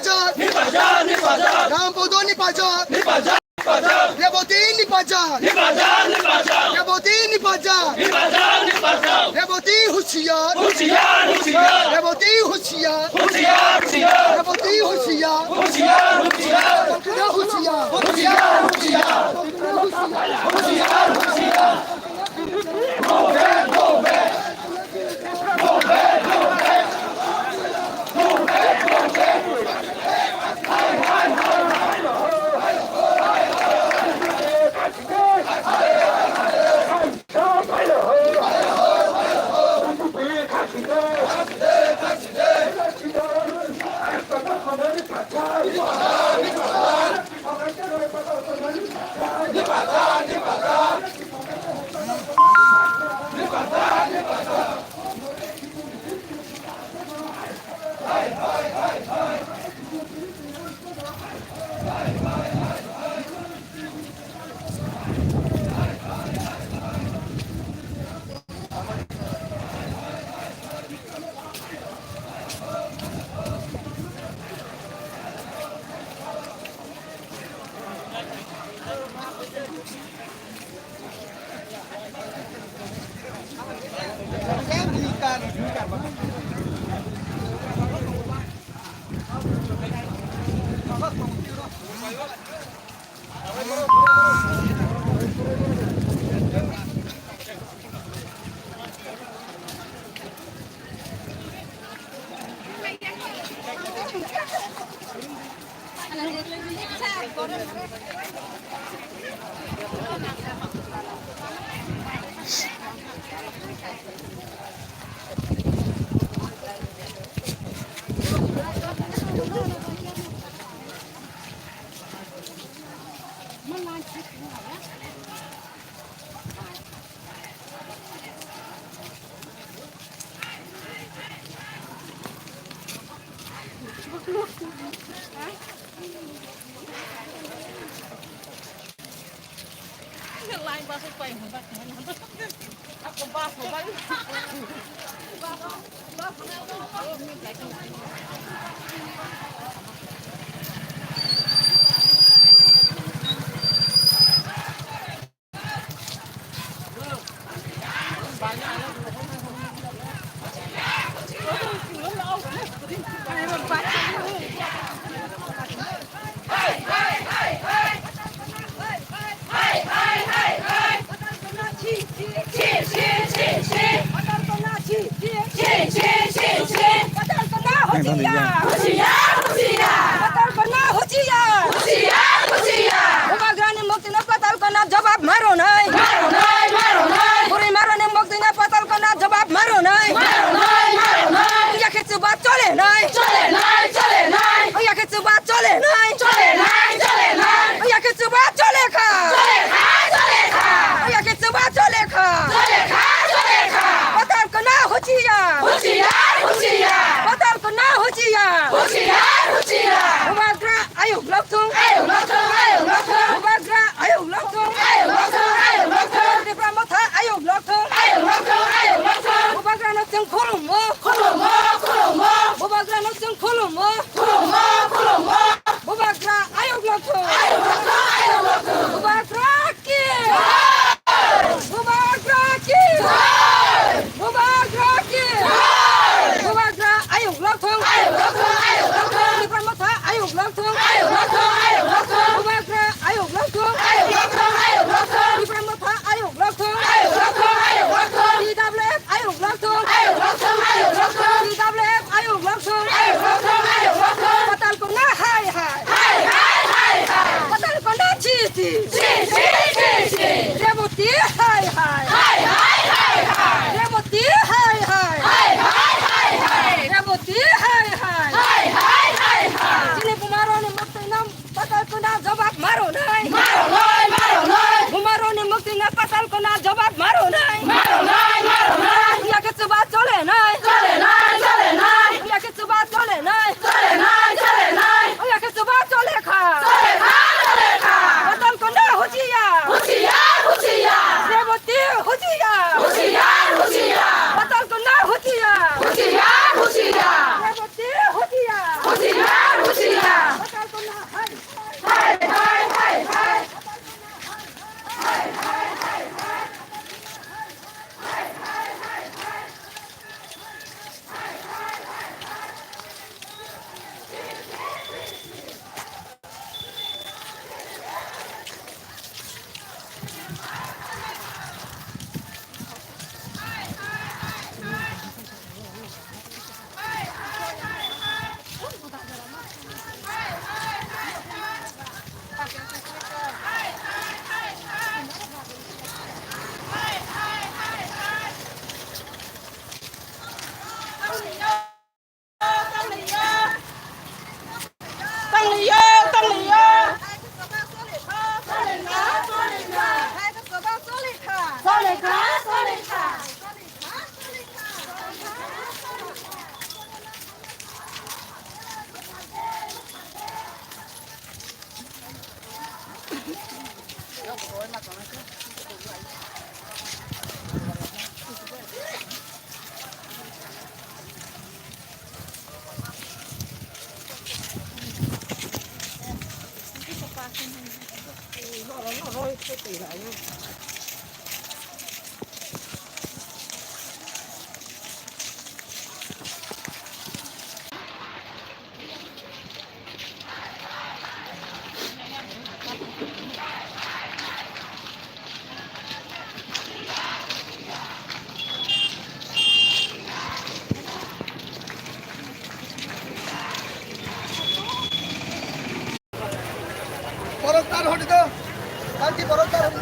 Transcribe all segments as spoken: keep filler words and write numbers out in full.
Nipajak! Nipajak, nipajak! Rambodo nipajak! Nipajak, nipajak! Reboti nipajak! Nipajak, nipajak! Reboti nipajak! Nipajak, nipajak! Reboti husiar! Husiar, husiar! Reboti husiar! Husiar, husiar! Reboti husiar! Husiar, husiar! Husiar, husiar! Husiar, husiar! Husiar, husiar! Bubagrani mukti no patal kona jawab maro nai. Maro nai, maro nai. Buri maro ni mukti no patal kona jawab maro nai. Maro nai, maro nai. Oya khe chuba chole nai. Chole nai, chole nai. Oya khe chuba chole nai. Chole nai, chole nai. Oya khe chuba chole kha. Chole kha, chole kha. Oya khe chuba chole kha. Chole kha, chole kha. Patal kona huchiya. Huchiya, huchiya. Patal kona huchiya. Huchiya, huchiya. Bubagra ayuk lokthung. Ayuk lokthung, ayuk lokthung. Bubagra ayuk lokthung. Ayuk lokthung, ayuk lokthung. Tipra Motha ayuk lokthung. Ayuk lokthung, ayuk lokthung. Bubagra no chwng khulumo. Khulumo, khulumo. Bubagra no chwng khulumo. Khulumo, khulumo. Bubagra ayuk lokthung. Ayuk lokthung, ayuk lokthung. Bubagra ki. Jai. Bubagra ki. Jai. Bubagra ki. Jai. Bubagra ayuk lokthung. Ayuk lokthung, ayuk lokthung. Tipra Motha ayuk lokthung. Ayuk lokthung, ayuk lokthung. Bubagra ayuk lokthung. Ayuk lokthung, ayuk lokthung. Tipra Motha ayuk lokthung. Ayuk lokthung, ayuk lokthung. T W F ayuk lokthung. Ayuk lokthung, ayuk lokthung. T W F ayuk Borok tar hodi do. Kanti borok tar hodi.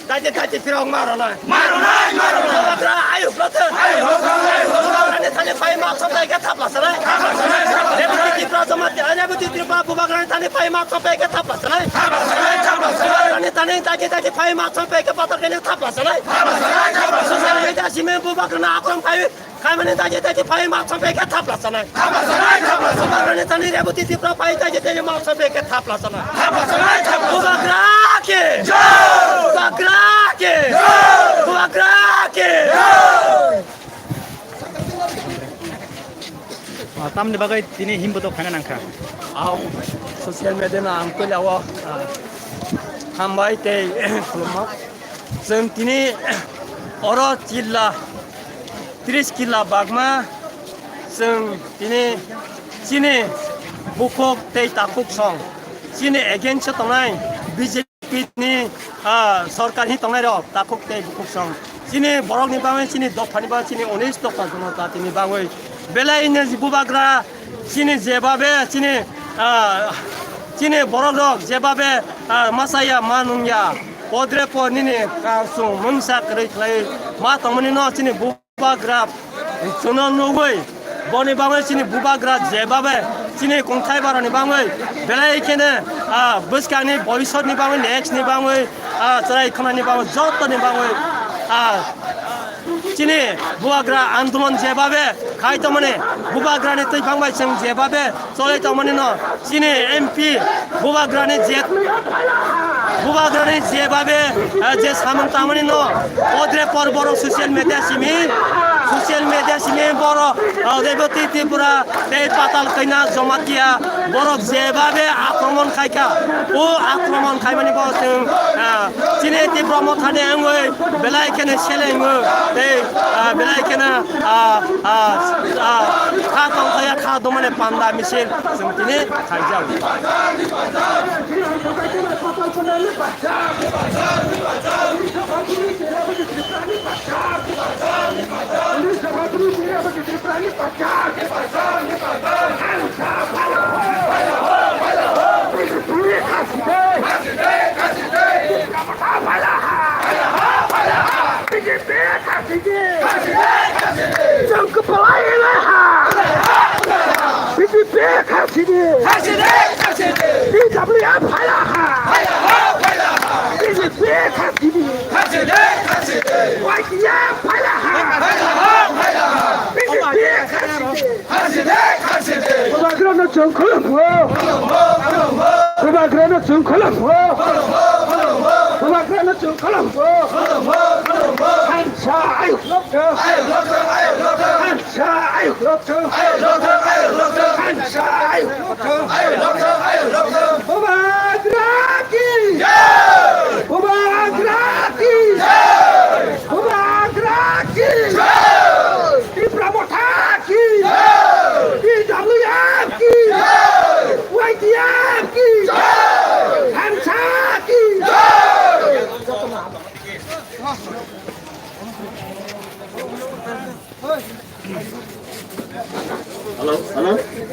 Daiti, daiti, phirok ma rwnai. Ma rwnai, ma rwnai. Bubagra ayuk lothwng. Ayuk lothwng, ayuk lothwng. Bubagrani thani phai ma songthai khe thapla sanai. Thapla sanai, thapla sanai. Deputy Tripura Jamatia, Deputy Tripura Bubagrani thani phai ma songthai khe thapla sanai. Thapla sanai, thapla sanai. Bubagrani thani daiti, daiti phai ma songthai khe pathar khe thapla sanai. Thapla sanai, thapla sanai. Social media simi Bubagrani akrom khai, khaimani daiti, daiti phai ma songthai khe thapla sanai. Thapla sanai, thapla sanai. Bubagrani thani Deputy Tripura phai daiti, daiti ma songthai khe thapla sanai. Thapla sanai, thapla sanai. Bubagra ki! Jai! Bubagra ki! Jai! Bubagra ki! Jai! Ah, tamni bagwi tini himbo to khaina nangkha. Aw, social media no ang puila o, ah, hambai tei khulumma. Chwng tini oro chilla, tris killa bagma, chwng tini chini bukhuk tei takhuk song, chini against o tongnai B J P ni, ah, sorkar hi tongnai rok, takhuk tei bukhuk song. Chini borok ni bagwi, chini dopha ni bagwi, chini unis dopha jonota tini bagwi. Belai no bubagra, chini jebabe, chini, ah, chini borok rok jebabe, ah, masa ya, ma nung ya. Podre po nini, ah, sung mungsa kwrwi khlai ma tongmani no chini bu- Bubagra chwngno nugwi, boni bagwi chini bubagra jebabe chini kungthai barani bagwi belai kheno, ah, bwskangni bobisotni bagwi, next ni bagwi, ah, chwrai khwnani bagwi, jottoni bagwi, ah, chini bubagra andolon jebabe khai tongmani, bubagrani twiphang bai chwng jebabe choli tongmani no chini M P bubagrani je, bubagrani jebabe, eh, je samung tangmani no podre por borok social media simi, social media simi borok, eh, Reboti Tripura tei Patal Kaina Jamatia borok jebabe akromon khaikha, o akromon khaimani bo chwng, eh, chini Tipra Mothani wngwi belai kheno selengo tei, ah, belai kheno, ah, ah, ah, kha tongthaya kha dongmani panda misil chwng tini khaijak. P K C D. P W F phaila ha. P K C D. P K C D. Bubagrano chwng khulumgo. Bubagrano chwng khulumgo. Bubagrano chwng khulumgo. Hansa ayuk lokthwng. Hansa ayuk lokthwng. Hansa ayuk lokthwng. Bubagra ki. Bubagra ki. Bubagra ki. Tipra Motha ki. P W F ki. Y T F ki. Hansa ki. Hello, hello.